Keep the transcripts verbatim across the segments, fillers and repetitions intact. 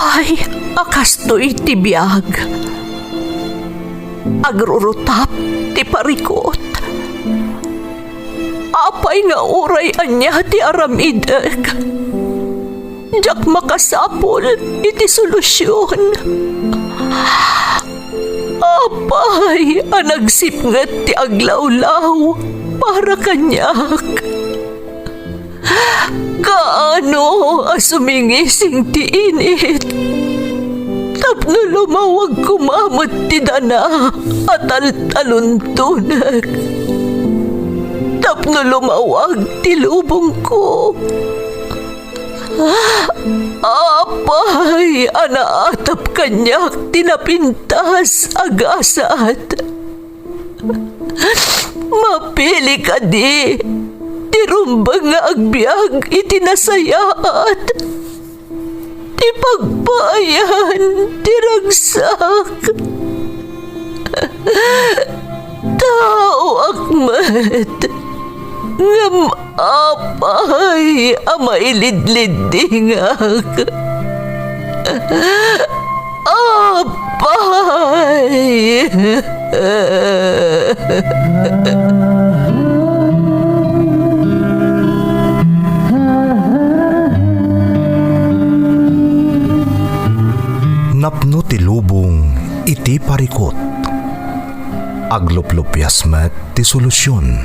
Apay a kastoy ti biag? Agrurutap ti parikut. Apay nga uray ania ti aramidek, diak makasapul iti solusion. Apay a nagsipnget ti aglawlaw para kaniak? Kaano a sumingising ti init tapno lumawag koma met ti dana a taltaluntonek, tapno lumawag ti lubongko? Apay a naatap kaniak ti napintas a gasat? Mapili kadi ti rumbeng nga agbiag iti nasayaat, ti pagpaayan ti ragsak? Taoak met, ngem apay a mailidliddingak? Apay! Napno ti lubong iti parikut. Agluplupias met ti solusion.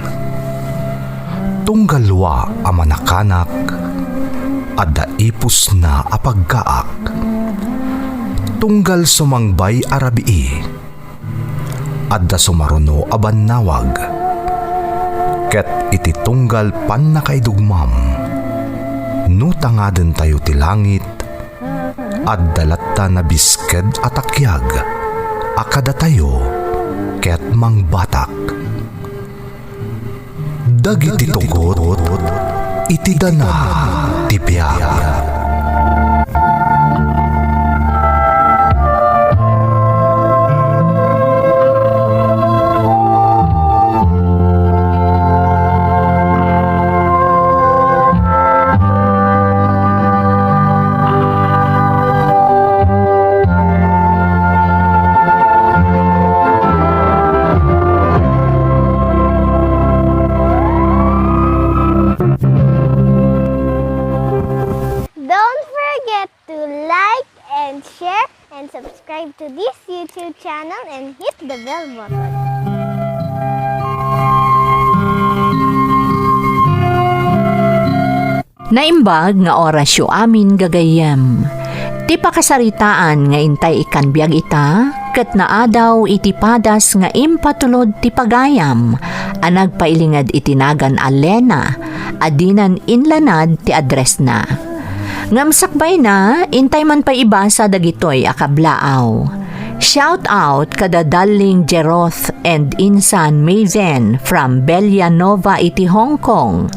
Tunggal wa a manakanak, adda ipusna a paggaak. Tunggal sumangbay a rabii, adda sumaruno a bannawag. Ket iti tunggal pannakaidugmam, no tangadentayo ti langit, adda latta nabisked a takiag a kadatayo ket mangbatak. Dagiti tugot iti dana ti biag. Don't forget to like and share and subscribe to this YouTube channel and hit the bell button. Naimbag nga orasyo amin gagayyem. Ti pakasaritaan nga intay ikkan biag ita, ket naadaw iti padas nga impatulod ti pagayam a nagpailinged iti nagan a Lena a dinan inlanad ti addressna. Ngem sakbayna, intay man pay ibasa dagitoy a kablaaw. Shout out kada Darling Jeroth and Insan Maven from Bellanova iti Hong Kong.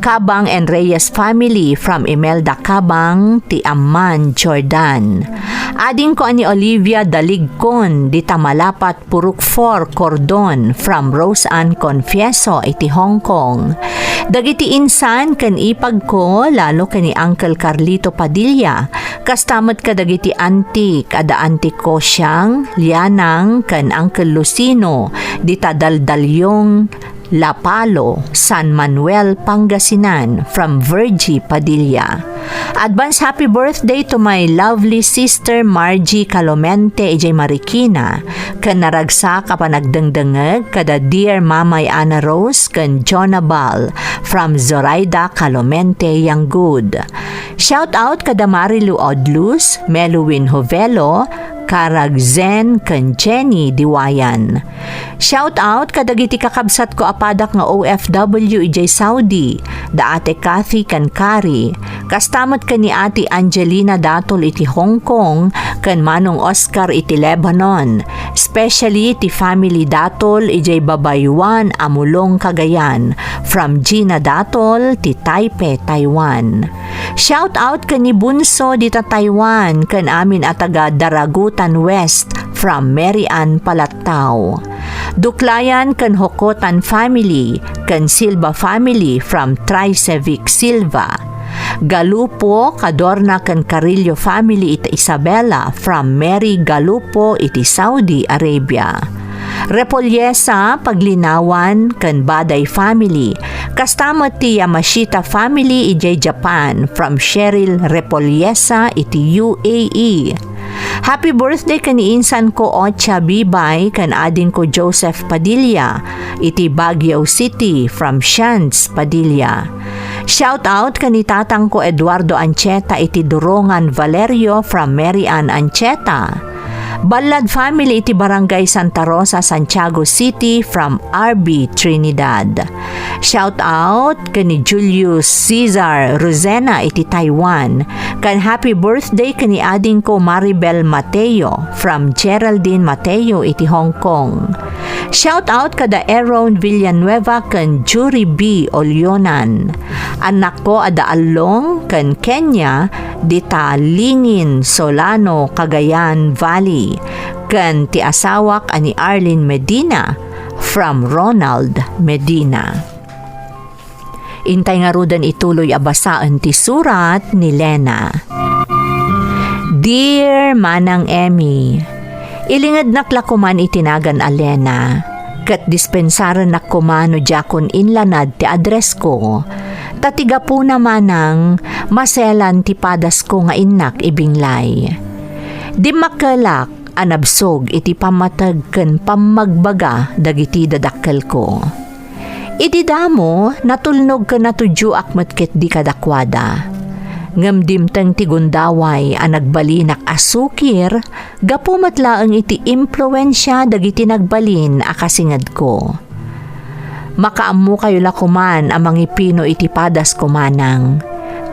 Kabang and Reyes family from Imelda Kabang ti Amman, Jordan. Adingko a ni Olivia Daligcon dita Malapat, Purok four, Cordon from Rose Ann Confieso iti Hong Kong. Dagiti insan ken ipagko, lalo ken ni Uncle Carlito Padilla, kasta met kadagiti antik a da Auntie Kosiang, Lianang, ken Uncle Lucino, dita Daldaliong, Lapalo, San Manuel, Pangasinan, from Virgie Padilla. Advance happy birthday to my lovely sister Margie Calomente idiay Marikina, ken naragsak a panagdengdengngeg kada dear Mamay Ana Rose ken Jonah Bal from Zoraida Calomente Yanggud. Shout out kada Marilu Odlus, Meluin Jovelo, Karag Zen, ken Jenny Diwayan. Shout out kadagiti kakabsatko a padak nga O F W idiay Saudi, da Ate Cathy ken Kari, kasta met ken ni Ate Angelina Datol iti Hong Kong, ken Manong Oscar iti Lebanon, especially ti family Datol idiay Babayuan, Amulong, Cagayan, from Gina Datol ti Taipei, Taiwan. Shout out ken ni Bunso dita Taiwan ken amin a taga Daragutan West from Mary Ann Palat tao. Duklayan ken Hokotan family ken Silva family from Tricevic Silva. Galupo, Cadorna ken Carrillo family iti Isabela from Mary Galupo iti Saudi Arabia. Repollesa, Paglinawan ken Baday family. Kasta met ti Yamashita family idiay Japan from Cheryl Repollesa iti U A E. Happy birthday ken ni insanko Ocha Bibay ken adingko Joseph Padilla iti Baguio City from Shans Padilla. Shout out ken ni tatangko Eduardo Ancheta iti Durongan Valerio from Mary Ann Ancheta. Ballad family iti Barangay Santa Rosa, Santiago City from R B Trinidad. Shout out ken ni Julius Cesar Rosena iti Taiwan. Ken happy birthday ken ni adingko Maribel Mateo from Geraldine Mateo iti Hong Kong. Shout out kada Aaron Villanueva ken Juri B Olionan. Annakko a da Allong ken Kenya dita Lingin, Solano, Cagayan Valley, ken ti asawak a ni Arlene Medina from Ronald Medina. Intay ngaruden ituloy a basaen ti surat ni Lena. Dear Manang Emmy, ilingednak la koman iti nagan a Lena, ket dispensarennak koma no diakon inlanad ti addressko. Ta ti gapuna manang, maselan ti padasko nga innak ibinglay. Dimmakkelak a nabsog iti pammateg ken pammagbaga dagiti dadakkelko. Idi damo, natulnog ken natudioak met ketdi kadakuada. Ngem dimteng ti gundaway a nagbalinak a sukir gapu met laeng iti impluensia dagiti nagbalin a kasingedko. Makaammokayo la koman a mangipino iti padasko manang,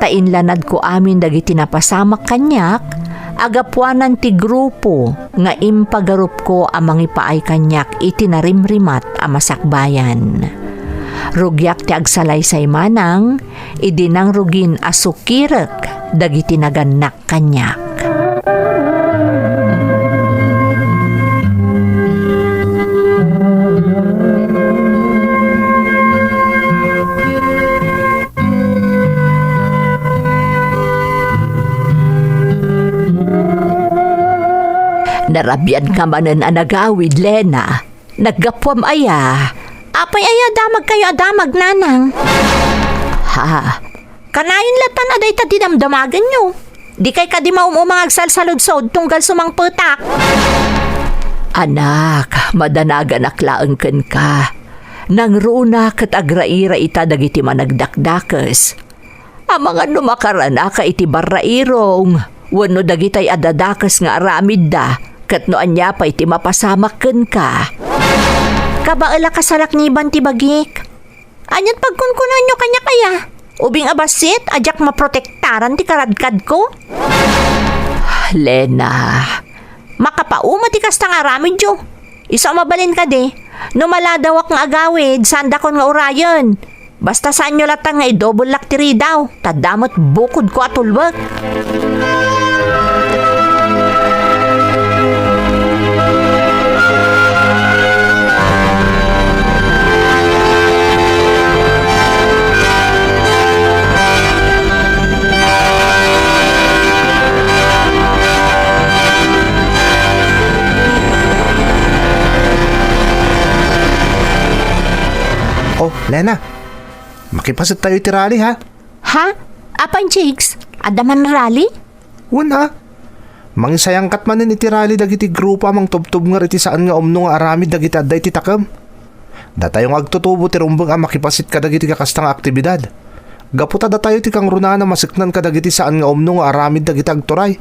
ta inlanadko amin dagiti napasamak kaniak a gapuanan ti grupo nga impagarupko a mangipaay kaniak iti narimrimat a masakbayan. Rugiak ti agsalaysay manang, idi nangrugin a sukirek dagiti nagannak kaniak. Narabian ka manen a nagawid, Lena. Naggapuam aya? Apay aya damagkayo a damag, nanang? Ha? Kanayon latan a dayta ti damdamagenyo. Dikay kadi maum-uma nga agsalsaludsod tunggal sumangpetak. Anak, madanaganak laeng kenka. Nangruna ket agraira ita dagiti managdakdakes. Amangan no makaranaka iti barrairong wenno dagitay a dadakes nga aramidda ket no ania pay ti mapasamak kenka. Kabaela kasalakniban ti bagik. Aniat pagkunkunanyo kaniak aya? Ubing a bassit a diak maprotektaran ti karadkadko? Lena. Makapauma ti kasta nga aramidyo. Isu a mabalin kadi, no maladawak nga agawid, saandakon nga urayen. Basta saanyo latta nga idobellak ti ridaw, ta adda met bukodko a tulbek. Oh, Lena, makipaset tayo iti rally, ha? Ha? Apay, Jigs? Adda man rally? Wen, a. Mangisayangkat manen iti rally dagiti grupo a mangtubtubnger iti saan nga umno nga aramid dagiti adda iti takem. Datayo nga agtutubo ti rumbeng a makipaset kadagiti kakasta nga aktibidad. Gapu ta datayo ti kangrunaan a maseknan kadagiti saan nga umno nga aramid dagiti agturay.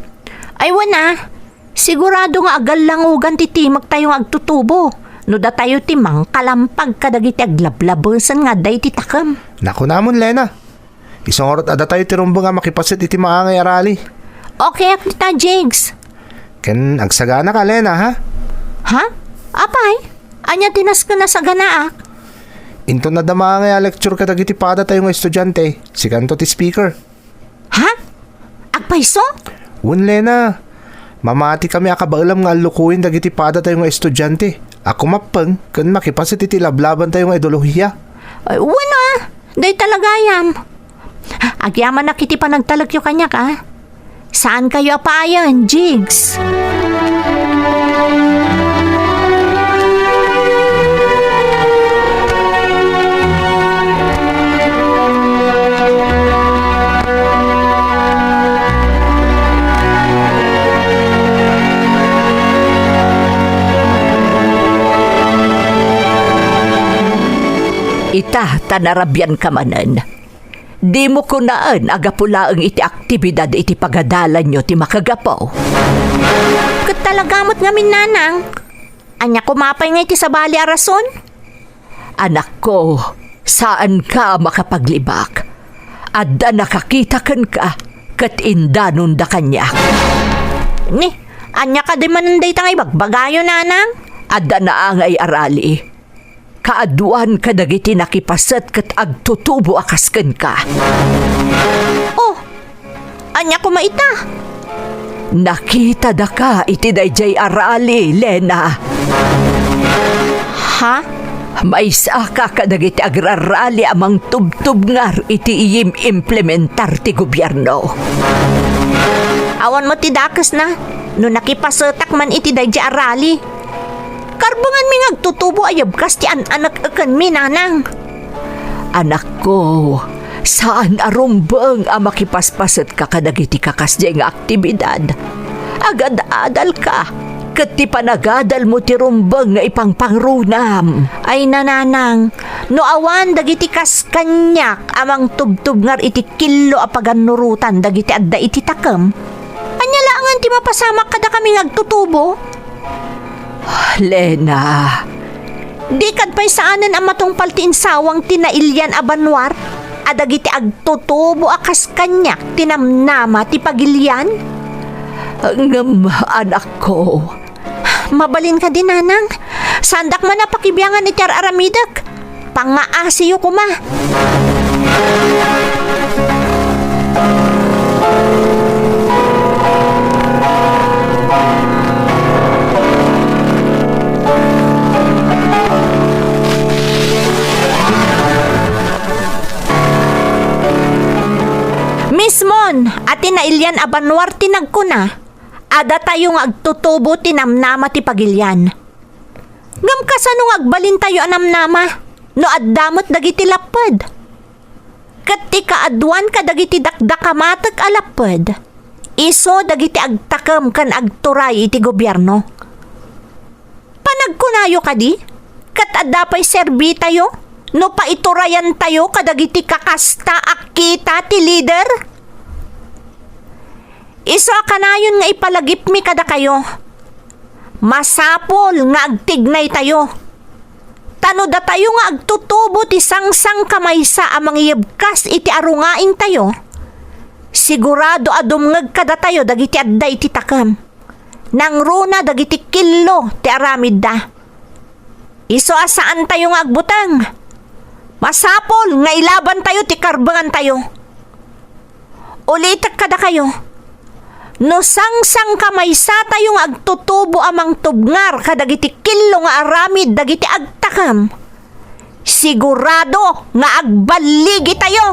Ay, wen, a. Sigurado nga agallangugan ti timektayo nga agtutubo no datayo ti mangkalampag kadagiti aglablabesen nga adda iti takem. Nakunamon, Lena. Isu ngarud a datayo ti rumbeng a makipaset iti maangay a rally. Okay ak dita, Jigs. Ken agsaganaka, Lena, ha? Ha? Apay? Ania ti nasken a saganaak? Inton adda maangay a lecture kadagiti padatayo nga estudiante, sikanto ti speaker. Ha? Agpayso? Wen, Lena. Mamatikami a kabaelam nga allukoyen dagiti padatayo nga estudiante a kumappeng ken makipaset iti lablabantayo nga ideolohiya. Ay, wen, a. Dayta la gayam. Agyamanak iti panagtalekyo kaniak, a. Saankayo a paayen, Jigs. Ita, ta narabianka manen. Dimo kunaen a gapu laeng iti aktibidad iti pagadalanyo ti makagapu. Ket talaga met ngamin, nanang. Ania koma pay nga iti sabali a rason? Anakko, saanka a makapaglibak. Adda nakakita kenka, ket indanonda kaniak. Ni, ania kadi manen dayta nga ibagbagayo, nanang? Adda naangay a rali. Kaaduan kadagiti nakipaset ket agtutubo a kas kenka. Oh, ania koma ita? Nakitadaka iti daydiay a rali, Lena. Ha? Maysaka kadagiti agrarali a mangtubtubngar iti iyim-implementar ti gobierno. Awan met ti dakesna no nakipasetak man iti daydiay a rali. Karbenganmi nga agtutubo a yebkas ti an-anek-ekenmi, nanang. Anakko, saan a rumbeng a makipaspasetka kadagiti kakasdiay nga aktibidad. Agad-adalka, ket ti panagadalmo ti rumbeng nga ipangpangrunam. Ay, nanang, no awan dagiti kas kaniak a mangtubtubngar iti killo a pagannurotan dagiti adda iti takem, ania laengen ti mapasamak kadakami nga agtutubo? Lena. Dikad pay saanen a matungpal ti insawang ti nailian a banwar a dagiti agtutubo a kas kaniak ti namnama ti pagilian? Ngem, anakko. Mabalin kadi, nanang? Saandak man a pakibiangan iti ar-aramidek. Pangngaasiyo koma. Mismon, a ti nailian a banwar ti nagkuna, a datayo nga agtutubo ti namnama ti pagilian. Ngem kasano nga agbalintayo a namnama no adda met dagiti lapped? Ket ti kaaduan kadagiti dakdakamatek a lapped, isu dagiti agtakem ken agturay iti gobierno. Panagkunayo kadi, ket adda pay serbitayo no paiturayantayo kadagiti kakasta a kita ti lider? Isu a kanayon nga ipalagipmi kadakayo, masapul nga agtignaytayo. Ta no datayo nga agtutubo ti sangsangkamaysa a mangiyebkas iti arungaingtayo, sigurado a dumngeg kadatayo dagiti adda iti takem. Nangruna dagiti killo ti aramidda. Isu a saantayo nga agbuteng, masapul nga ilabantayo ti karbengantayo. Ulitek kadakayo, no sangsangkamaysatayo nga agtutubo a mangtubngar kadagiti killo nga aramid dagiti agtakem, sigurado nga agballigitayo.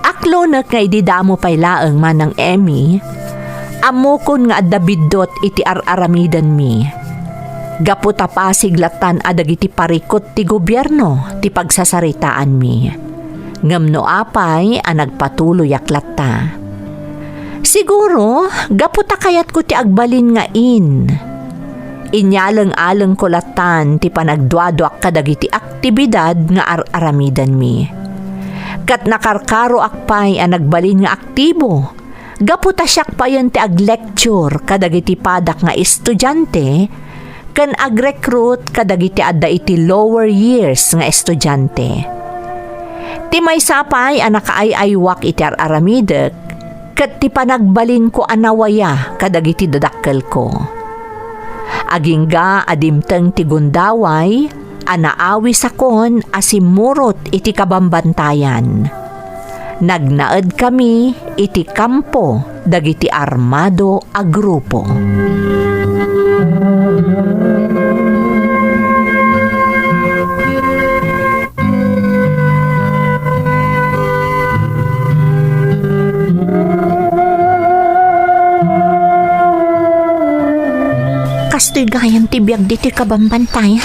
Aklonek nga idi damo pay laeng, Manang Emmy, ammokon nga adda biddut iti ar-aramidenmi. Gapu ta pasig lattan a dagiti parikut ti gobierno ti pagsasaritaanmi. Ngem no apay a nagpatuloyak latta? Siguro, gapu ta kayatko ti agbalin nga in. Inyaleng-alengko lattan ti panagduaduak kadagiti aktibidad nga ar-aramidenmi. Ket nakarkaroak pay a nagbalin nga aktibo, gapu ta siak payen ti aglecture kadagiti padak nga estudiante ken agrecruit kadagiti adda iti lower years nga estudiante. Ti maysa pay a nakaay-aywak iti ar-aramidek ket ti panagbalinko a nawaya kadagiti dadakkelko. Agingga a dimteng ti gundaway a naawisakon a simmurot iti kabambantayan. Nagnaedkami iti kampo dagiti armado a grupo. Kastoy gayam ti biag ditoy kabambantayan.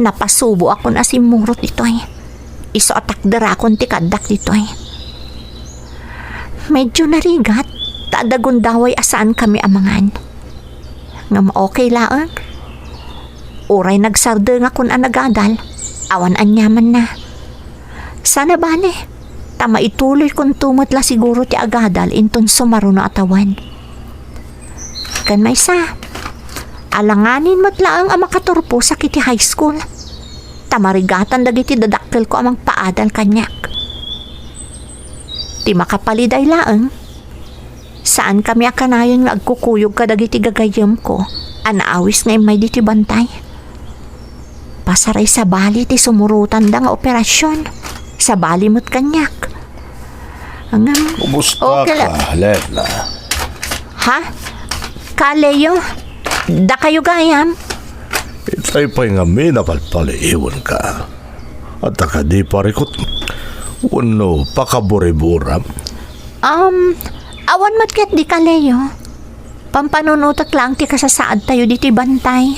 Napasuboakon a simmurot ditoy. Isu a takderakon ti kaaddak ditoy. Medyo narigat, ta adda gundaway a saankami a mangan. Ngem okay laeng. Uray nagsardengakon a nagadal, awan aniamanna. Saan a bale, ta maituloykonto met la siguro ti agadal inton sumaruno a tawen. Ken maysa, alanganin met laeng a makaturposak iti high school, ta marigatan dagiti dadakkelko a mangpaadal kaniak. Ti makapaliday laeng, saankami a kanayon nga agkukuyog kadagiti gagayyemko a naawis nga immay ditoy bantay. Pasaray sabali ti sumurotanda nga operasion. Sabali met kaniak. Ngem, Kumusta okay la- ka, Lena? Ha? Ka, Leo? Dakayo gayam? Itay pay ngamin a palpaliiwanka. Adda kadi parikut wenno pakaburiburam? Um, awan met ket di, Ka Leo. Pampanunotek laeng ti kasasaadtayo ditoy bantay.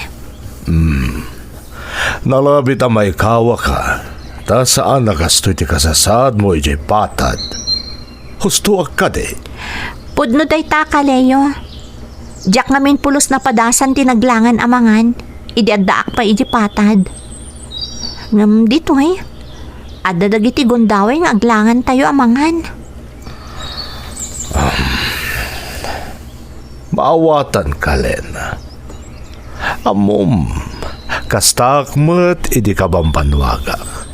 Hmm. Nalabit a maikawaka, ta saan a kastoy ti kasasaadmo idiay patad. Hustoak kadi? Pudno dayta, Ka Leo. Diak ngamin pulos napadasan ti naglangan a mangan idi addaak pay idiay patad. Ngem ditoy, adda dagiti gundaway nga aglangantayo a mangan. Maawatanka, Lena. Ammom, kastaak met idi kabambannuagak.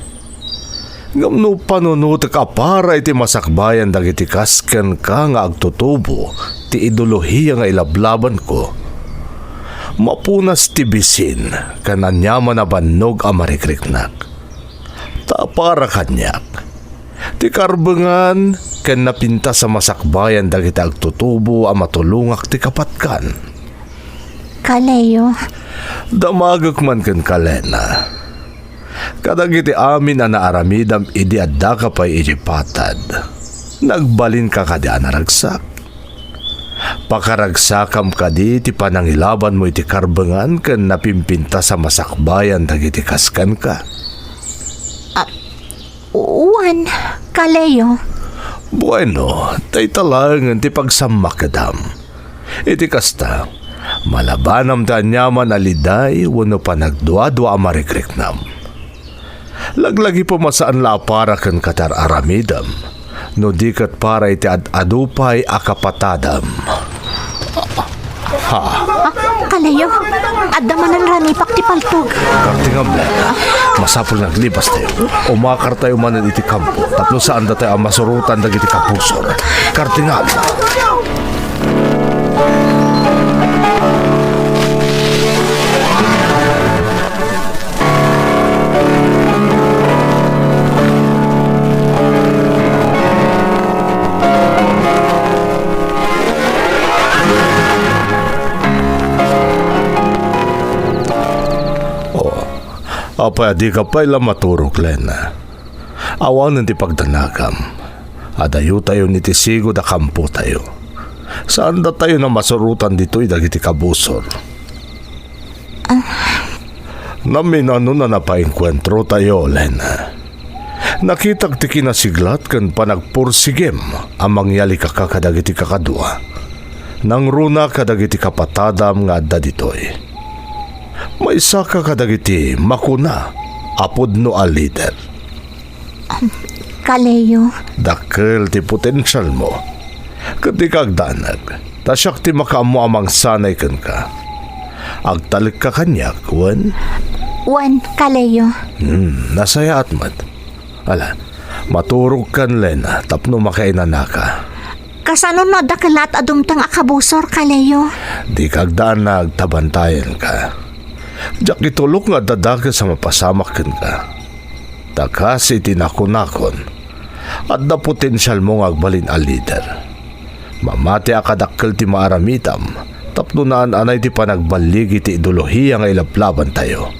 Ngem no panunotek a para iti masakbayan dagiti kas kenka nga agtutubo ti ideolohiya nga ilablabanko, mapunas ti bisin ken aniaman a bannog a marikriknak. Ta para kaniak, ti karbengan ken napintas a masakbayan dagiti agtutubo a matulongak ti kapatkan. Ka Leo. Damagek man kenka, Lena. Kadagiti amin a naaramidam idi addaka pay iti patad, nagbalinka kadi a naragsak? Pakaragsakam kadi ti panangilabanmo iti karbengan ken napimpintas a masakbayan dagiti kas kenka? Ah, wen, Ka Leo. Bueno, dayta laengen ti pagsammakedam. Iti kasta, malabanam ti aniaman a liday wenno panagduadua a marikriknam. Laglagipem a saan la a para kenka ti ar-aramidem, no di ket para iti ad-adu pay a kapatadem. Ha? Ah, Ka Leo, adda manen ranipak ti paltog. Kartingam, Lena. Masapul nga aglibastayo. Umakartayo manen iti kampo tapno saandatayo a masurotan dagiti kabusor. Kartingam. Oh, apay a dika pay la maturog, Lena? Awanen ti pagdanagam. Adayotayon iti sigud a kampotayo. Saandatayon a masurotan ditoy dagiti kabusor. Ah. Naminano a napaenkuentrotayo, Lena. Nakitak ti kinasiglat ken panagpursigim a mangyalikaka kadagiti kakadua. Nangruna kadagiti kapatadam nga adda ditoy. Maysaka kadagiti makuna a pudno a lider. Um, Ka Leo. Dakkel ti potensialmo. Ket dika agdanag, ta siak ti makaammo a mangsanay kenka. Agtalekka kaniak, wen? Wen, Kaleo. Hmm, nasayaat met. Ala, maturogkan, Lena, tapno makainanaka. Kasano no adda kellaat a dumteng a kabusor, Kaleo? Dika agdanag ta bantayenka. Diak itulok nga adda dakes a mapasamak kenka. Ta kas iti nakunakon, adda potensialmo nga agbalin a lider. Mamati a kadakkel ti maaramidam tapno naan-anay ti panagballigi ti ideolohiya nga ilablabantayo.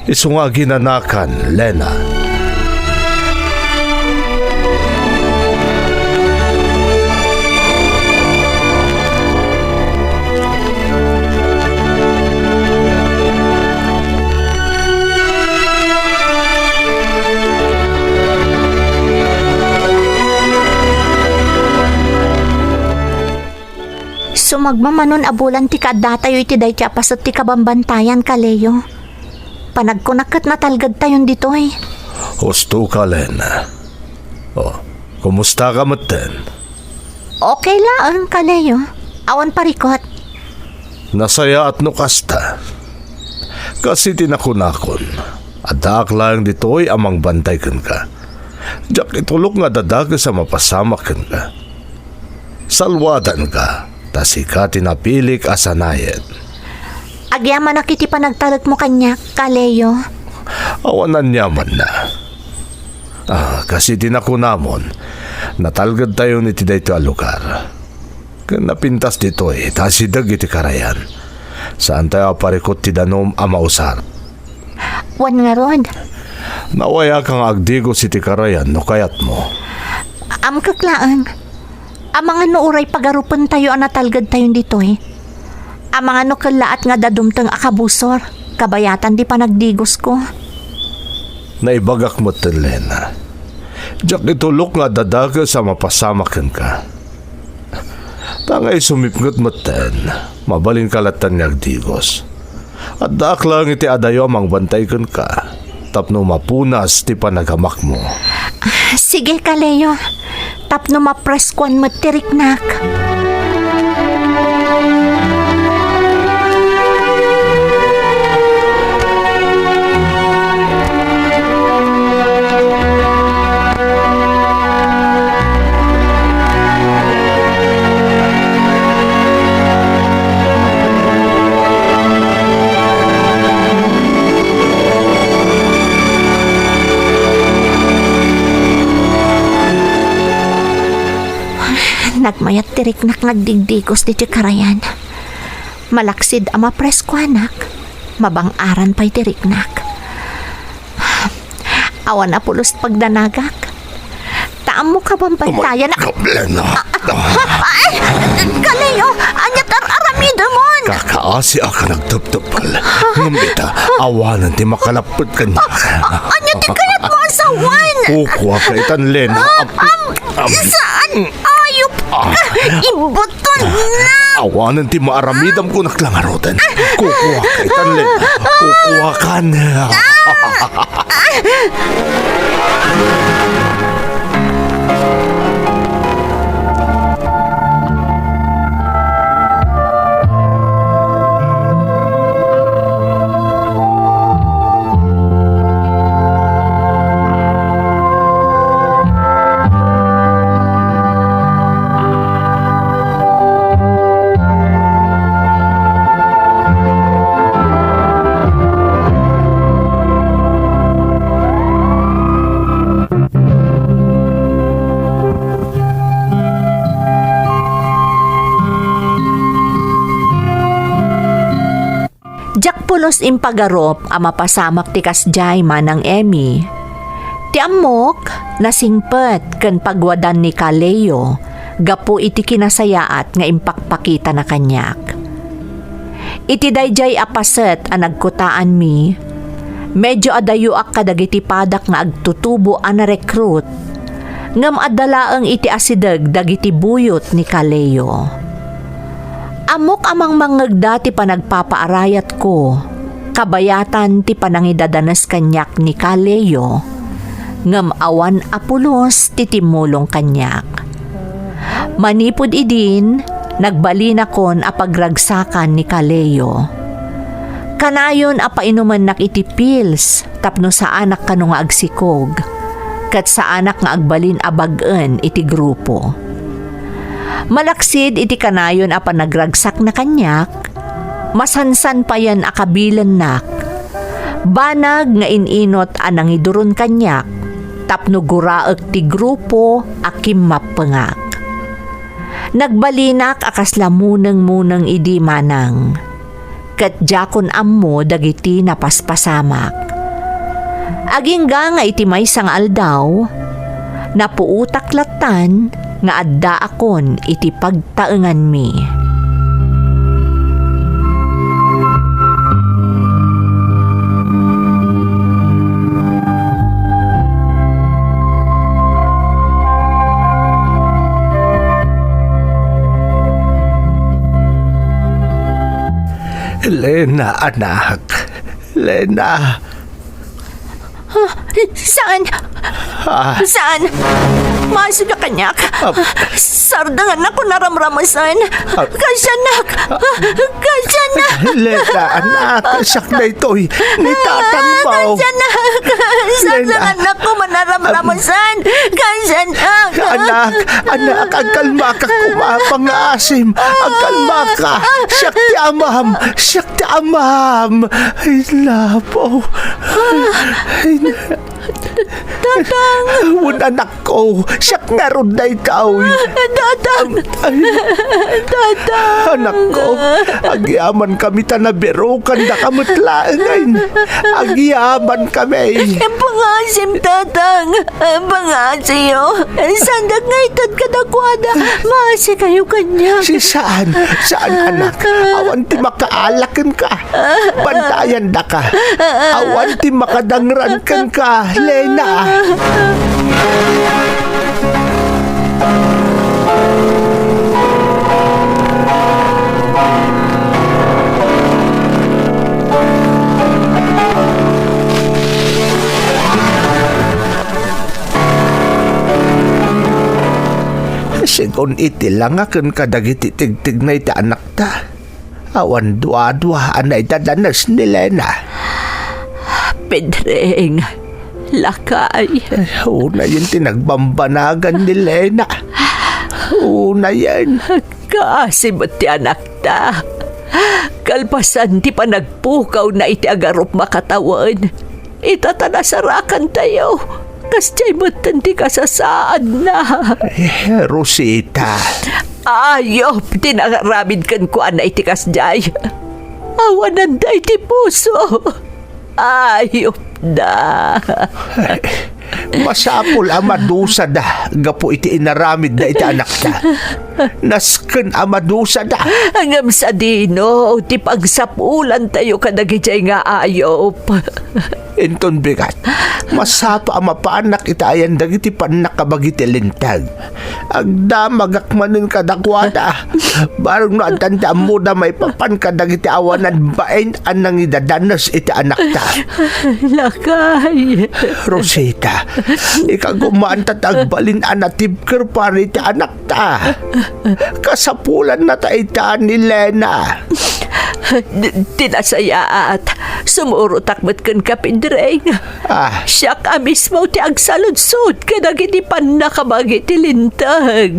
Isu nga aginanakan, Lena. Sumagmamano a bulan ti kaaddatayo iti daytoy a paset ti kabambantayan, Kaleo. Panagkunak ket natalgedtayon ditoy. Husto ka, Len. Oh, kumusta ka metten? Okay laeng, Kaleo. Awan parikut. Nasayaat no kasta. Kas iti nakunakon, addaak laeng ditoy a mangbantay kenka. Diak itulok nga adda dakes a mapasamak kenka. Salwadanka, ta sika ti napilik a sanayen. Agyamanak iti panagtalekmo kaniak, Kaleo. Awan aniamanna. Ah, kas iti nakunamon, natalgedtayon iti daytoy a lugar. Ken napintas ditoy, ta asideg iti karayan. Saantayo a parikut ti danum a mausar. Wen ngarud? Nawayak nga agdigos iti karayan no kayatmo. Amkek laeng. Amangan no uray pagarupentayo a natalgedtayon ditoy. Amangan no kellaat nga adda dumteng a kabusor, kabayatan ti panagdigosko. Naibagak metten, Lena. Diak itulok nga adda dakes a mapasamak kenka. Ta nga isumipnget metten, mabalinka latta nga agdigos. Addaak laeng iti adayo a mangbantay kenka, tapno mapunas ti panagamakmo. Sige, Kaleo, tapno mapreskuan met ti riknak. Nagmayat ti riknak nga agdigdigos ditoy karayan. Malaksid a mapreskuanak, mabang-aran pay ti riknak. Awan a pulos pagdanagak. Ta ammok a bambantayan a— Problema. Ay! Kaleo, ania ti ar-aramidemon? Kakaasiak a nagtepteppel. Ngem ita, awanen ti makalapped kaniak. Ania ti kayatmo a sawen? Kukuaka itan, Len. Am, am, saan? Ayop ka! Ibuton na! Awanen ti maaramidam, kunak la ngaruden. Kukuaka itan, Len. Kukuakan. Diak pulos impagarup a mapasamak ti kasdiay, Manang Emmy. Ti ammok, nasingpet ken pagwadan ni Kaleo gapu iti kinasayaat nga impakpakitana kaniak. Iti daydiay a paset a nagkutaanmi, medio adayoak kadagiti padak nga agtutubo a narekrut, ngem adda laeng iti asideg dagiti buyot ni Kaleo. Ammok a mangmangngegda ti panagpapaarayatko, kabayatan ti panangidadanes kaniak ni Kaleo, ngem awan a pulos ti timmulong kaniak. Manipud idin, Nagbalinakon a pagragsakan ni Kaleo. Kanayon a painumennak iti pills tapno saanak kano nga agsikog, ket saanak nga agbalin a bag-en iti grupo. Malaksid iti kanayon a panagragsakna kaniak, masansan payen a kabilennak. Banag nga in-inot a nangiduron kaniak tapno guraek ti grupo a kimmappengak. Nagbalinak a kasla munengmuneng idi manang, ket diakon ammo dagiti napaspasamak. Agingga nga iti maysa nga aldaw, napuotak lattan nga addaakon iti pagtaenganmi. Lena, anak. Lena. Ah, saan? Ah. Saan? Maasika kaniak. Ah. Sardengannakon a ramramasen. Ah. Kasianak. Ah, kasianak. Lena, anak, siak daytoy. Ni tatang mo. Kasianak. Lena. Sardengannakon a ramramasen. Kasianak. Anak, anak, agkalmaka koma, pangaasim. Agkalmaka. Siak ti amam. Siak ti amam. Ay, lapo. Ay, Tatang! Wen, anakko, siak ngarud daytoy. Tatang! Ay. Tatang! Anakko, agyamankami ta nabirokandaka met laengen. Agyamankami. Pangaasim, Tatang! Pangaasim! Saandak nga ited kadakuada. Maasikayo kaniak. Si saan? Saan, anak? Awan ti makaala kenka. Bantayandaka. Awan ti makadangran kenka, Lena. Segun iti langa ken kadagiti tigtigna iti anakta, awan duadua a naidadanes ni Lena. Pedreng, lakay. Ay, unayen ti nagbambanagan ni Lena. Unayen. Kaasi met ti anakta. Kalpasan ti panagpukawna iti agarupna katawen, ita ta nasarakantayo. Kasdiay metten ti kasasaadna. Eh, Rosita. Ayop ti nangaramid kenkuana iti kasdiay. Awananda iti puso. Ayupda. Masapul a madusada gapu iti inaramidda iti anakta. Nasken a madusada. Ngem sadino ti pagsapulantayo kadagidiay nga ayup? Inton bigat, masapul a mapanak iti ayan dagiti pannakabagi ti linteg. Agdamagak manen kadakuada. Bareng no addan ti ammoda maipapan kadagiti awanan bain a nangidadanes iti anakta. Lakay. Rosita, ikagumaanta ta agbalin a natibker para iti anakta. Kasapulanna ta ita ni Lena. D-, ti nasayaat, sumurotak met kenka, Pedreng. Ah. Siak a mismo ti agsaludsod kadagiti pannakabagi ti linteg.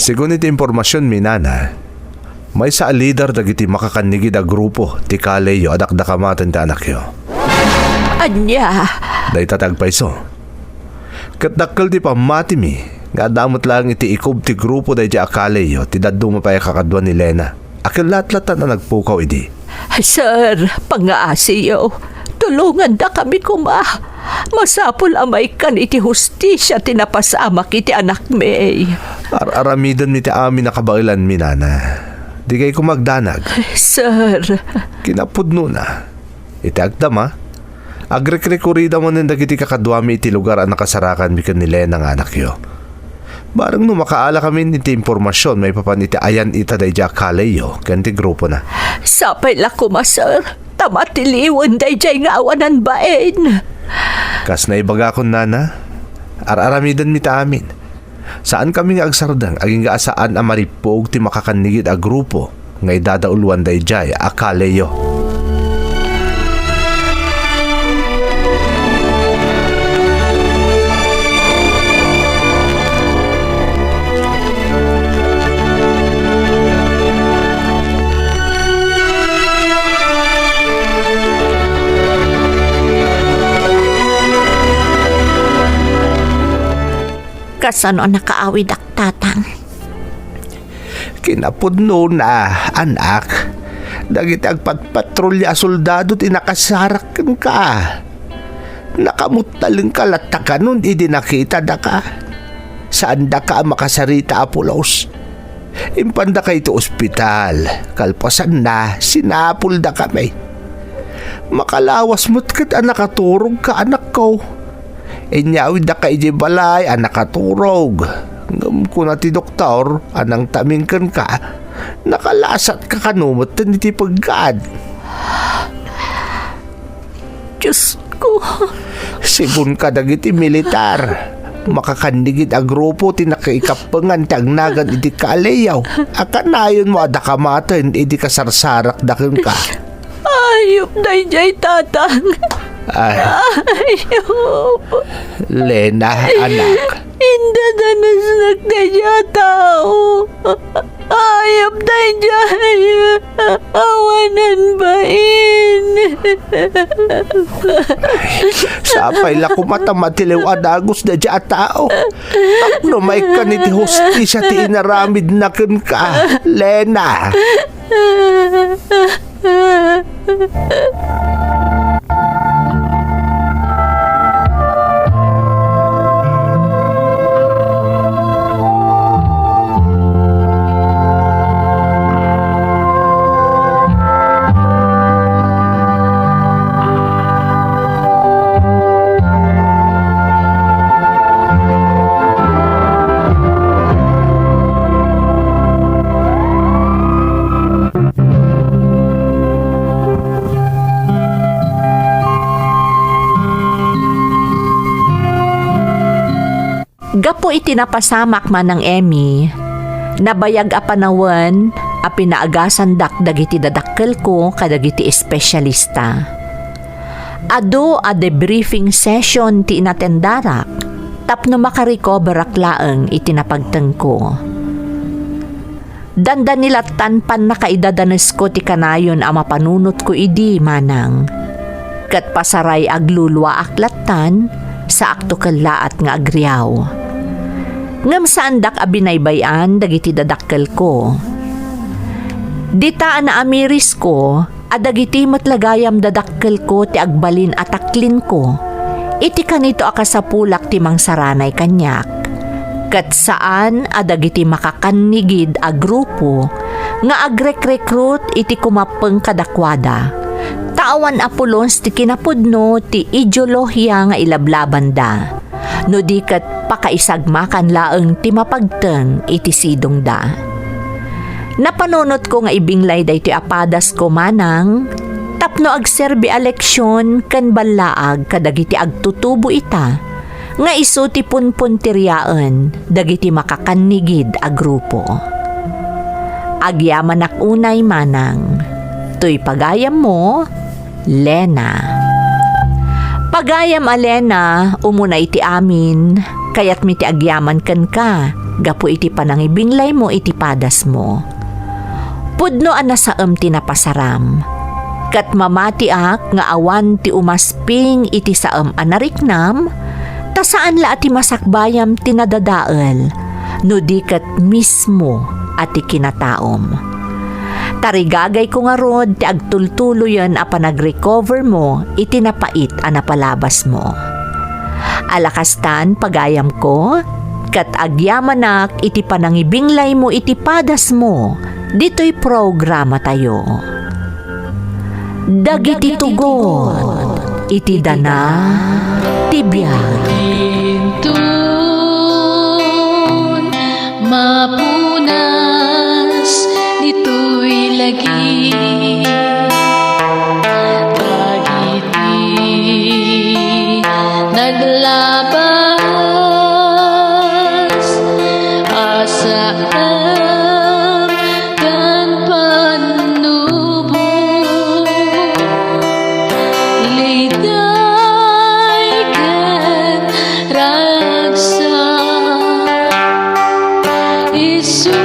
Segun iti impormasionmi, nana, maysa a lider dagiti makakannigid a grupo ti kaleyyo a dakdakamaten ti anakyo. Ania? Dayta ti agpayso. Ket dakkel ti pammatimi nga adda met laeng iti ikub ti grupo daydiay a kaleyyo ti dadduma pay a kakadua ni Lena a kellatlatta a nagpukaw idi. Sir, pangaasiyo, tulongandakami koma. Masapul a maikkan iti hustisia ti napasamak iti anakmi. Ar-aramidenmi ti amin a kabaelanmi, nana. Dikay koma agdanag. Sir. Kinapudnona, iti agdama, Agrekrekurida manen dagiti kakaduami iti lugar a nakasarakanmi ken ni Lena nga anakyo. Bareng no makaalakamin iti impormasion maipapan iti ayan ita daydiay a kaleyyo ken ti grupona. Sapay la koma, sir, ta matiliwen daydiay nga awanan bain. Kas naibagakon, nana, ar-aramidenmi ta amin. Saankami nga agsardeng agingga a saan a marippog ti makakannigid a grupo nga idadauluan daydiay a kaleyyo. Kasano a nakaawidak, Tatang? Kinapudnona, anak, dagiti agpatpatrulia a soldado ti nakasarak kenka. Nakamuttalengka latta kanon idi nakitadaka. Saandaka a makasarita a pulos. Impandaka iti ospital. Kalpasanna, sinapuldakami. Makalawas met ket a nakaturogka, anakko. Inyawiddaka idiay balay a nakaturog. Ngem kuna ti doktor a nangtamin kenka, nakalasatka kano metten iti peggad. Diosko. Sibun kadagiti militar. Makakannigid a grupo ti nakaikappengan ti agnagan iti kaleyyo a kanayonmo a dakamaten idi kasarsarakda kenka. Ayup daydiay, Tatang. Ay. Ayup. Lena, anak. Indadanesnek daydiay a tao. Ayup daydiay. Awanan bain. Sapay la koma ta matiliw a dagus daydiay a tao. Tapno maikkan iti hustisia ti inaramidna kenka, Lena. Gapu iti napasamak, Manang Emmy, nabayag a panawen a pinaagasandak dagiti dadakkelko kadagiti espesyalista. Adu a debriefing session ti inatendarak tapno makarecoverak laeng iti napagtengko. Dandani lattan pannakaidadanesko ti kanayon a mapanunotko idi, Manang. Ket pasaray agluluaak lattan, saakto kellaat nga agriaw. Ngem saandak a binaybay-an dagiti dadakkelko. Dita a naamirisko, a dagiti met la gayam dadakkelko ti agbalin a taklinko iti kanito a kasapulak ti mangsaranay kaniak, ket saan a dagiti makakannigid a grupo nga agrekrekrut iti kumappeng kadakuada, ta awan a pulos ti kinapudno ti ideolohia nga ilablabanda. No di ket pakaisagmakan laeng ti mapagteng iti sidongda. Napanunotko nga ibinglay daytoy a padasko, Manang, tapno agserbi a leksion ken ballaag kadagiti agtutubo ita nga isu ti punpunteriaen dagiti makakannigid a grupo. Agyamanak unay, Manang. Toy pagayammo, Lena. Pagayam a Lena, umuna iti amin, kayatmi ti agyaman kenka gapu iti panangibinglaymo iti padasmo. Pudno a nasaem ti napasaram. Ket mamatiak nga awan ti umasping iti saem a nariknam, ta saan la a ti masakbayam ti nadadael, no di ket mismo a ti kinataom. Tarigagayko ngarud ti agtultuloyen a panagrecovermo iti napait a napalabasmo. Ala kastan, pagayamko, ket agyamanak iti panangibinglaymo iti padasmo ditoy programatayo. Dagiti tugot Iti dana ti biag. Inton mapunas ditoy lagi, dagiti naglabas a saem ken pannubo, liday ken ragsak, isu